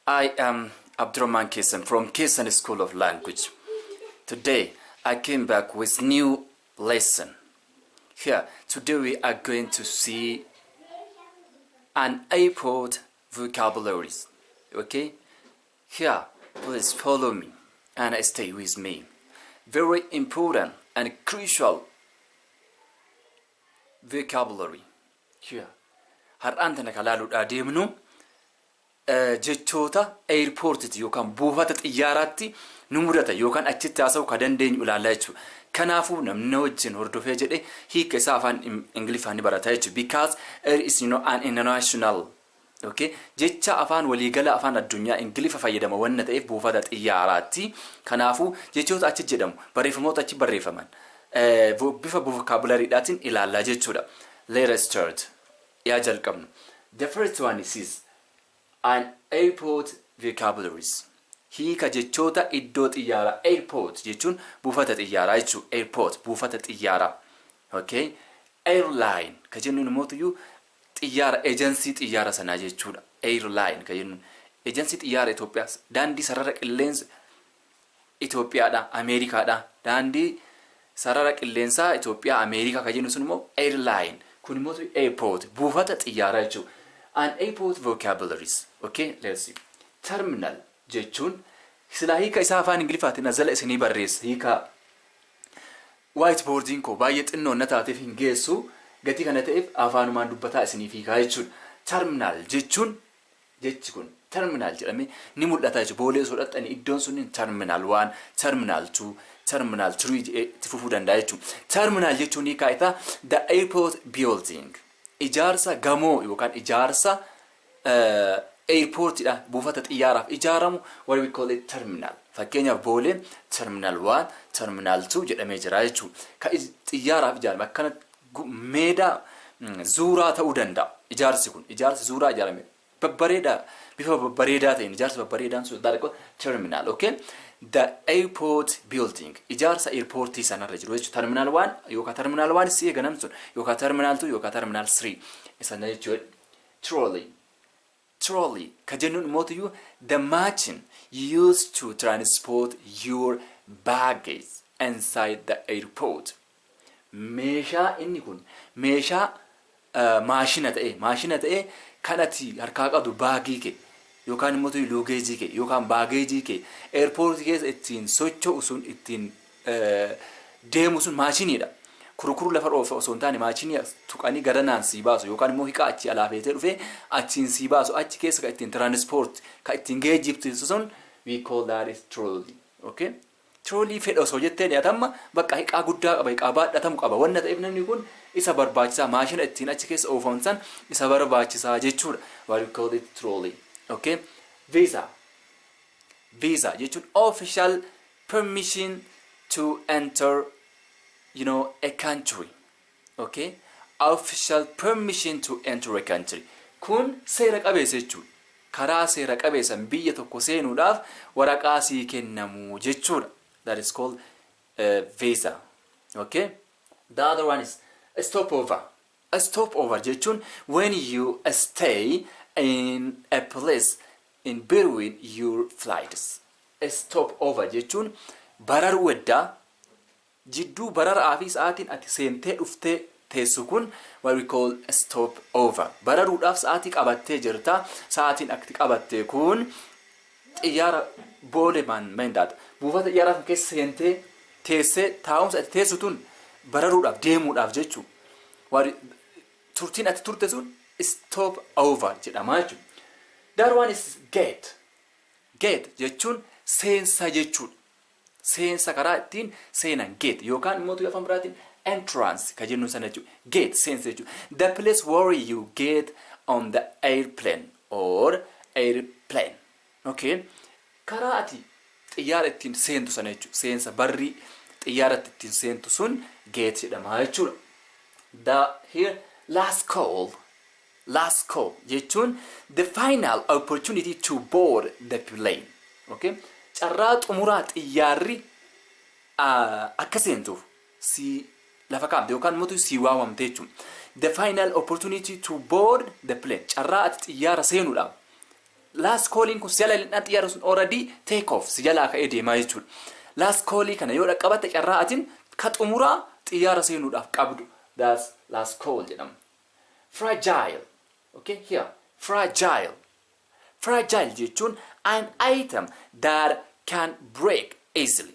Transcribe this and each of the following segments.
I am Abdurrahman Kesan from Kesan School of Language. Today I came back with new lesson. Here, today we are going to see an airport vocabularies. Okay? Here, please follow me and stay with me. Very important and crucial vocabulary. Here. Har'aan tana kan laaluudhaa deemnu jechoota airportitti yookaan buufata xiyyaaraatti nu mudata yookaan achitti haasa'uu kan dandeenyu ilaallaa jechuudha. Kanaafuu namni wajjin hordofee jedhe hiika isaa afaan Ingiliffaan ni barata jechuudha. Because it is an international, okay? Jecha afaan waliigala afaan addunyaa Ingiliffa fayyadama wanna ta'eef buufata xiyyaaraatti. Kanaafuu jechoota achi jedhamu, barreeffamoota achi barreeffaman bifa vocabularyidhaatiin ilaallaa jechuudha. Let us start. Yaa jalqabnu. The first one is an airport vocabularies. Hiika jechoota iddoo xiyyaaraa. Airport jechuun buufata xiyyaaraa jechuudha. Airport, buufata xiyyaaraa. Okay? Airline ka jennuun immoo xiyyaara, eejensii xiyyaara sanaa jechuudha. Airline ka jennuun eejensii xiyyaara Itoophiyaa, daandii sarara qilleensa Itoophiyaadha, Ameerikaadha. Daandii sarara qilleensaa Itoophiyaa, Ameerikaa ka jennu sun immoo airline. Kun immoo airport, buufata xiyyaaraa jechuudha. An airport vocabularies. Okay, let's see. Terminal jechuun silaa hiika isaa afaan Ingiliffaatiin azala isinii barreessa. Hiika whiteboardiin koo baay'ee xinnoo na taateef hin geessu, gatii kana ta'eef afaanumaan dubbataa isiniif hiikaa jechuudha. Terminal jechuun, jechi kun terminal jedhamee ni mul'ata jechuudha. Boolee osoo dhaqxanii iddoon sun terminal 1, terminal 2, terminal 3 itti fufuu danda'a jechuudha. Terminal jechuun hiikaa isaa the airport building, ijaarsa gamoo yookaan ijaarsa airportidha, buufata xiyyaaraaf ijaaramu, what we call it terminal. Fakkeenyaaf Boolee terminal 1, terminal 2 jedhamee jira jechuudha. Ka xiyyaaraaf ijaarame akkana meedaa zuuraa ta'uu danda'a. Ijaarsi kun ijaarsi zuuraa ijaarame babbareedaa, bifa babbareedaa ta'een, ijaarsi babbareedaan sun terminal. Okay, the airport building, ijaarsa airportii sanarra jiru jechuudha. Terminal 1 yookaan terminal 1 si eeganam sun yookaan terminal 2 yookaan terminal 3 isana jechuudha. Trolley. Trolley ka jennuun immoo the machine used to transport your baggage inside the airport. Meeshaa inni kun meeshaa maashina ta'e kan ati harkaa qabdu, baagii kee yookaan immoo luggageii kee yookaan baggageii kee airportii keessa ittiin socho'u sun, ittiin deemu sun maashiniidha. Kurukuru lafa dhoofa osoo hin taane, maashinii tuqanii garanaan sii baasu yookaan immoo hiqaa achii alaafeetee dhufee achiin sii baasu, achi keessa kan ittiin transport, kan ittiin geejjibsiisu sun, we call that is trolley. Okay? Trolley fedha osoo jettee dhiyatamma bakka hiqaa guddaa qaba, hiqaa baadhatamu qaba. Wanna ta'eef namni kun isa barbaachisaa, maashina ittiin achi keessa oofamu san isa barbaachisaa jechuudha. What we call it trolley. Okay? Visa. Visa jechuun official permission to enter a country. Okay? Official permission to enter a country. Kun seera qabeessa jechuudha. Karaa seera qabeessan biyya tokko seenuudhaaf waraqaa sii kennamu jechuudha. That is called visa. Okay? The other one is a stopover. A stopover jechuun when you stay in a place in between your flights. A stopover jechuun bararuu eddaa jidduu bararaa fi sa'aatiin ati seentee dhuftee teessu kun, what we call a stop over. Bararuudhaaf sa'aatii qabattee jirta. Sa'aatiin ati qabatte kun xiyyaara Boolee maan buufata xiyyaaraa kan keessa seentee teessee, taa'umsa ati teessu tun bararuudhaaf deemuudhaaf jechuudha. Turtiin ati turte sun stop over jedhama jechuudha. That one is gate. Gate jechuun seensa jechuudha. Seensa, karaa ittiin seenan gate yookaan immoo afaan biraatiin entrance ka jennu sana jechuudha. Gate seensa jechuudha. The place where you get on the airplane or airplane. Okay. Karaa ati xiyyaara ittiin seentu sana jechuudha. Seensa barrii xiyyaara ittiin seentu sun gate jedhama jechuudha. The here last call. Last call jechuun the final opportunity to board the plane. Okay? Carraa xumuraa xiyyaarri akka seentuuf si lafa kaa'amte yookaan immoo si waamamte jechuudha. The final opportunity to board the plane. Carraa ati xiyyaara seenuudhaaf Last calling kun si jala lixnaan xiyyaarri sun already take off, si jalaa ka'ee deemaa jechuudha. Last callii kana yoo dhaqqabatte, carraa atiin ka xumuraa xiyyaara seenuudhaaf qabdu, that's last call jedhama. Fragile. Okay, here, fragile. Fragile jechuun an item that can break easily.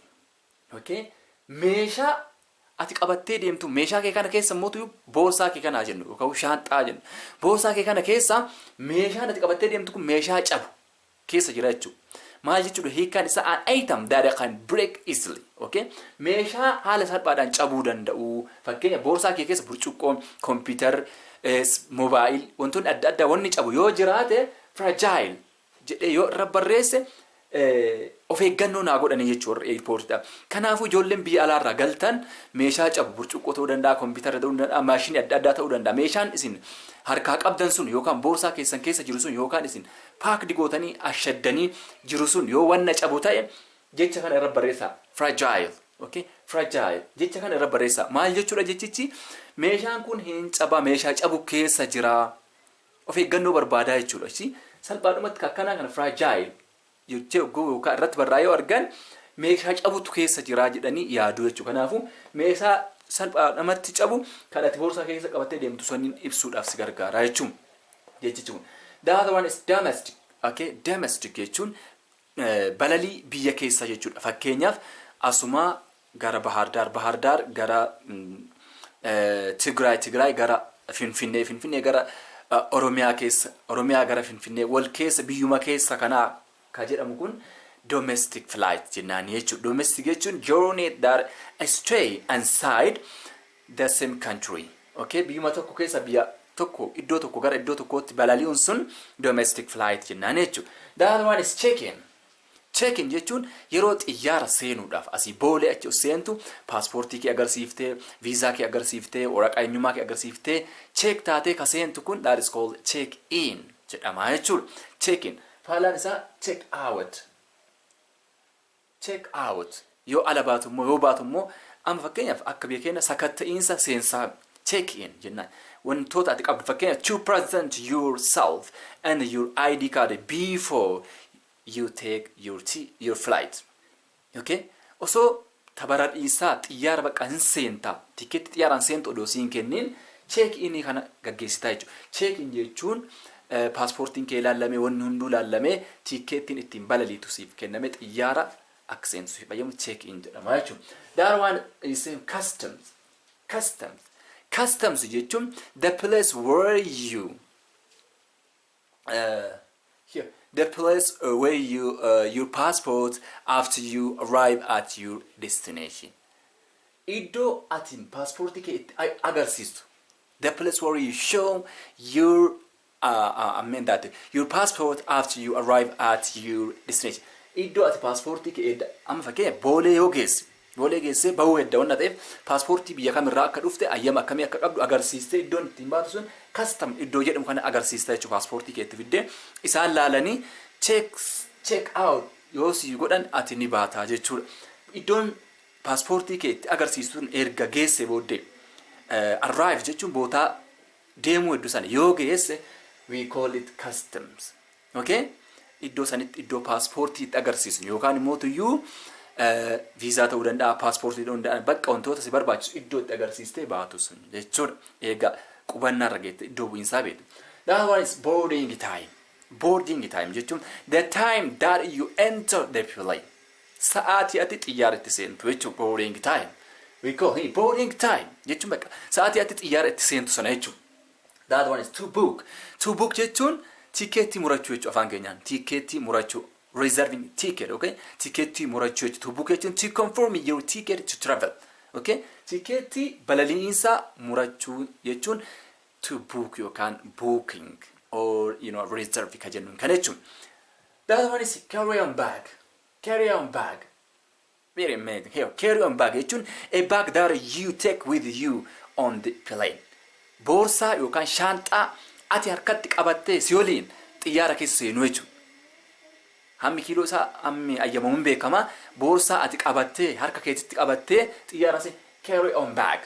Okay? Meeshaa ati qabattee deemtu, meeshaa kee kana keessa immoo boorsaa kee kanaa jennu yookaan shaanxaa jennu. Boorsaa kee kana keessa meeshaan ati qabattee deemtu kun meeshaa cabu keessa jira jechuudha. Maal jechuudha hiikkaan isaa? An item that can break easily. Okay? Meeshaa haala salphaadhaan cabuu danda'u. Fakkeenya, boorsaa kee keessa burcuqqoon, kompiitar, mobile, wantoonni adda addaa wanni cabu yoo jiraate, fragile jedhee yoo irra barreesse, of eeggannoo naa godhanii jechuudha warra airportidha. Kanaafuu ijoolleen biyya alaarraa galtan meeshaa cabu, burcuqqoo ta'uu danda'a, kompiitara ta'uu danda'a, maashinii adda addaa ta'uu danda'a. Meeshaan isin harkaa qabdan sun yookaan boorsaa keessan keessa jiru sun yookaan isin packed gootanii ashaddanii jiru sun yoo wanna cabu ta'e, jecha kana irra barreessaa. Fragile. Okay? Fragile. Jecha kana irra barreessaa. Maal jechuudha jechichi? Meeshaan kun hin caba, meeshaa cabu keessa jira. Of eeggannoo barbaadaa jechuudha. Salphaadhumatti akkanaa kana fragile jechee yookaan irratti barraa'ee yoo argan, meeshaa cabutu keessa jira jedhanii yaadu jechuudha. Kanaafuu meeshaa salphaadhumatti cabu kan ati boorsaa keessa qabattee deemtu saniin ibsuudhaaf si gargaara jechuudha. Jechichi kun. The other one is domestic. Okay, domestic jechuun balalii biyya keessa jechuudha. Fakkeenyaaf, asumaa gara Bahaardaar, Bahaardaar gara Tigraay, Tigraay gara Finfinnee, Finfinnee gara Oromiyaa keessa, Oromiyaa gara Finfinnee, wal keessa, biyyuma keessa kanaa ka jedhamu kun domestic flight jennaani jechuudha. Domestic jechuun journey that stay inside the same country. Okay, biyyuma tokko keessa, biyya tokko, iddoo tokko gara iddoo tokkootti balali'uun sun domestic flight jennaani jechuudha. The other one is check-in. Check-in jechuun yeroo xiyyaara seenuudhaaf asii boolee achi seentu, paaspoortii kee agarsiiftee, viizaa kee agarsiiftee, waraqaa eenyummaa kee agarsiiftee, check taatee ka seentu kun, that is called check in jedhama jechuudha. Check in. Faalaan isaa check out. Check out. Yoo ala baatu immoo, yoo baatu immoo, amma fakkeenyaaf akka biyya keenya sakatta'iinsa seensaa check in jennaan. Wantoota ati qabdu, fakkeenyaaf, to present yourself and your ID card before you take your flight. Okay? Osoo tabarariisaa xiyyaara bakka hin seentaa, tikeetti xiyyaaraan seentu odoo siin kennin, check in kana gaggeessitaa jechuudha. Check in jechuun paaspoortiin kee ilaallamee, wanni hunduu ilaallamee, tikeettiin ittiin balaliitu siif kenname, xiyyaara akka seentu siif ayyamu check in jedhama jechuudha. The other one is customs. Customs. Customs jechuun the place where you here, the place where you your passport after you arrive at your destination. Iddoo ati paaspoortii kee itti agarsiistu. The place where you show your I mean that your passport after you arrive at your destination. Iddoo ati paaspoortii kee, amma fakkeenya Boolee yoo geesse, Boolee geessee bahuu hedda wanna ta'eef, paaspoortii biyya kamirraa akka dhufte, ayyama akkamii akka qabdu agarsiistee, iddoon ittiin baatu sun custom iddoo jedhamu kana agarsiista jechuudha. Paaspoortii kee itti fiddee isaan laalanii check out yoo si godhan, ati ni baataa jechuudha. Iddoon paaspoortii kee itti agarsiistu sun erga geesse booddee, arrive jechuun bootaa deemuu hedduu sana yoo geesse, we call it customs. Okay? Iddoo sanitti, iddoo paaspoortii itti agarsiisnu yookaan immoo tuyyuu viizaa ta'uu danda'a, paaspoortii ta'uu danda'a, bakka wantoota si barbaachisu iddoo itti agarsiistee baatu sun jechuudha. Egaa qubannaa irra geette, iddoo bu'iinsaa beektu. That one is boarding time. Boarding time jechuun the time that you enter the plane. Sa'aatii ati xiyyaara itti seentu jechuudha, boarding time. We call it boarding time jechuun bakka sa'aatii ati xiyyaara itti seentu sana jechuudha. That one is to book. To book jechuun tikeettii murachuu jechuudha afaan keenyaan. Tikeettii murachuu. Reserving ticket, okay? Tikeettii murachuu jechuudha. To book jechuun to confirm your ticket to travel. Okay? Tikeettii balali'iinsaa murachuu jechuun to book yookaan booking or reserve ka jennuun kana jechuun. That one is carry on bag. Carry on bag. Very amazing. Here, carry on bag jechuun a bag that you take with you on the plane. Boorsaa yookaan shaanxaa ati harkatti qabattee si waliin xiyyaara keessa seenuu jechuudha. Hammi kiiloo isaa hammi ayyamamuun beekama. Boorsaa ati qabattee, harka keetitti qabattee xiyyaara seen, carry on bag.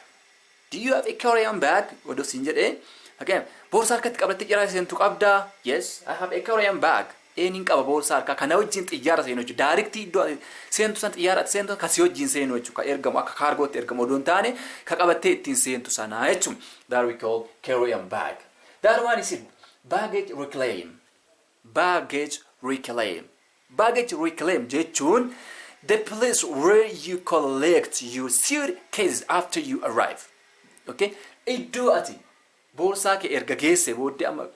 Do you have a carry on bag? Odoo siin jedhee, fakkeenyaaf, boorsaa harkatti qabattee xiyyaara seentu qabdaa? Yes, I have a carry on bag. Eeniin qaba boorsaa harkaa kana wajjin xiyyaara seenu jechuudha. Direct iddoo seentu san, xiyyaara ati seentu kan si wajjin seenu jechuudha. Ka ergamu akka cargootti ergamu odoo hin taane ka qabattee ittiin seentu sanaa jechuudha. That we call carry on bag. That one is it. Baggage reclaim. Baggage reclaim. Baggage reclaim jechuun the place where you collect your suitcase after you arrive. Okay? Iddoo ati boorsaa kee erga geesse booddee, amma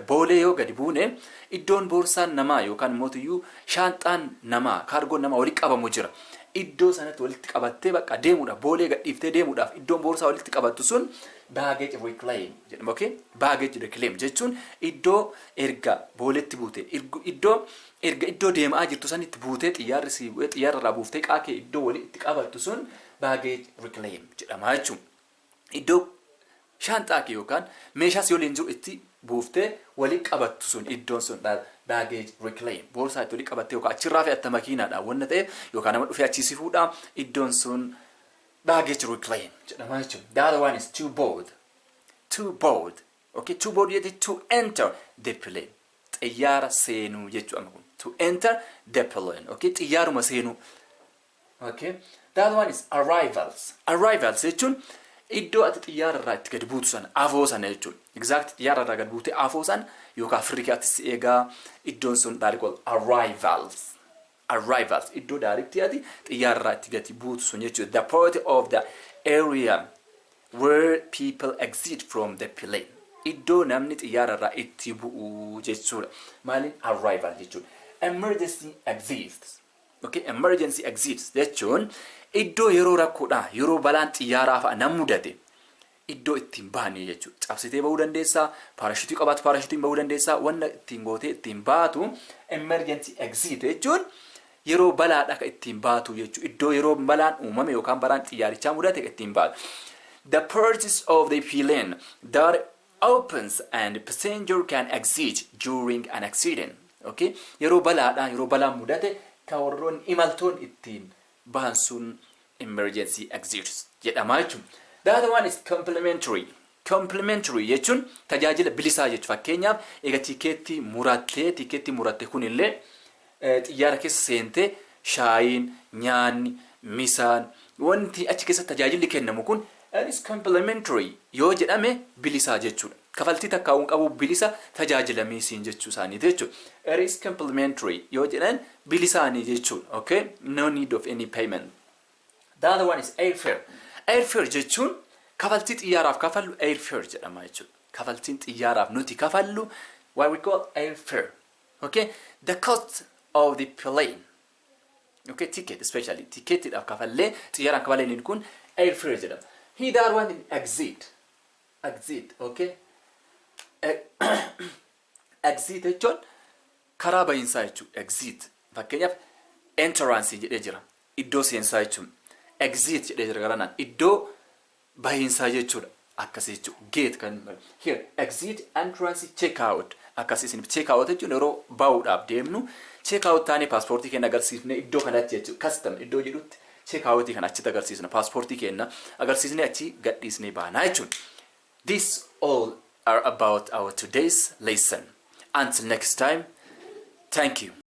Boolee yoo gadi buune, iddoon boorsaan namaa yookaan immoo shaanxaan namaa, cargoon namaa walitti qabamu jira. Iddoo sanatti walitti qabattee bakka deemuudhaaf, Boolee gadhiiftee deemuudhaaf, iddoon boorsaa walitti qabattu sun baggage reclaim jedhama. Okay? Baggage reclaim jechuun iddoo erga Booleetti buute, iddoo erga iddoo deemaa jirtu sanitti buutee, xiyyaarri si bu'ee, xiyyaarra irraa buuftee qaakee iddoo walitti qabattu sun baggage reclaim jedhama jechuudha. Iddoo shaanxaa kee yookaan meeshaa si waliin jiru itti buuftee walitti qabattu sun, iddoon sun baggage reclaim. Boorsaa itti walitti qabattee yookaan achirraa fe'atta makiinaadhaan wanna ta'e yookaan nama dhufee achii si fuudhaa, iddoon sun baggage reclaim jedhama jechuudha. The other one is to board. To board. Okay, to board jechuun to enter the plane. Xiyyaara seenuu jechuudha kun. To enter the plane. Okay, xiyyaaruma seenuu. Okay. The other one is arrivals. Arrivals jechuun iddoo ati xiyyaara irraa itti gadi buutu sana, afoo sana jechuudha. Exact xiyyaara irraa gadi buutee afoo sana yookaan Afrikaatti si eegaa iddoon sun that called arrivals. Arrivals iddoo direct ati xiyyaara irraa itti gadi buutu sun jechuudha. The part of the area where people exit from the plane. Iddoo namni xiyyaara irraa itti bu'u jechuudha. Maaliin arrival jechuudha? Emergency exits. Okay, emergency exits jechuun iddoo yeroo rakkoodha, yeroo balaan xiyyaaraa fa'a nam mudate iddoo ittiin bahanii jechuudha. Cabsitee bahuu dandeessaa, paarashuutii qabaatu paarashuutiin bahuu dandeessaa, wanna ittiin gootee ittiin baatu emergency exit jechuun yeroo balaadha kan ittiin baatu jechuudha. Iddoo yeroo balaan uumame yookaan balaan xiyyaarichaa mudate kan ittiin baatu. The parts of the plane that opens and passenger can exit during an accident. Okay? Yeroo balaadha, yeroo balaan mudate kan warroonni imaltoon ittiin bahan sun emergency exits jedhama jechuudha. The other one is complimentary. Complimentary jechuun tajaajila bilisaa jechuudha. Fakkeenyaaf egaa tikeettii murattee kunillee xiyyaara keessa seentee shaayiin, nyaanni, misaan, wanti achi keessa tajaajilli kennamu kun is complimentary yoo jedhame bilisaa jechuudha. Kafaltii takkaa'uun qabu, bilisa tajaajilamii siin jechuu isaaniiti jechuudha. It is complimentary yoo jedhan bilisaanii jechuudha. Okay? No need of any payment. The other one is airfare. Airfare jechuun kafaltii xiyyaaraaf kafallu airfare jedhama jechuudha. Kafaltiin xiyyaaraaf nuti kafallu what we call airfare. Okay? The cost of the plane. Okay, ticket especially. Ticketiidhaaf kafallee xiyyaaraan kafalleen kun airfare jedhama. Here the other one is exit. Exit, okay? Exit jechuun karaa bahiinsaa jechuudha. Exit. Fakkeenyaaf entrance jedhee jira. Iddoo seensaa jechuudha. Exit jedhee jira garanaan. Iddoo bahiinsaa jechuudha. Akkasii jechuudha. Gate kan here exit, entrance, check out. Akkasii isin check out jechuun yeroo bahuudhaaf deemnu check out taanee paaspoortii keenya agarsiifnee iddoo kanatti jechuudha. Custom iddoo jedhutti check out kana achitti agarsiisna. Paaspoortii keenya agarsiisnee achi gadhiisnee baanaa jechuudha. This all are about our today's lesson. Until next time, thank you.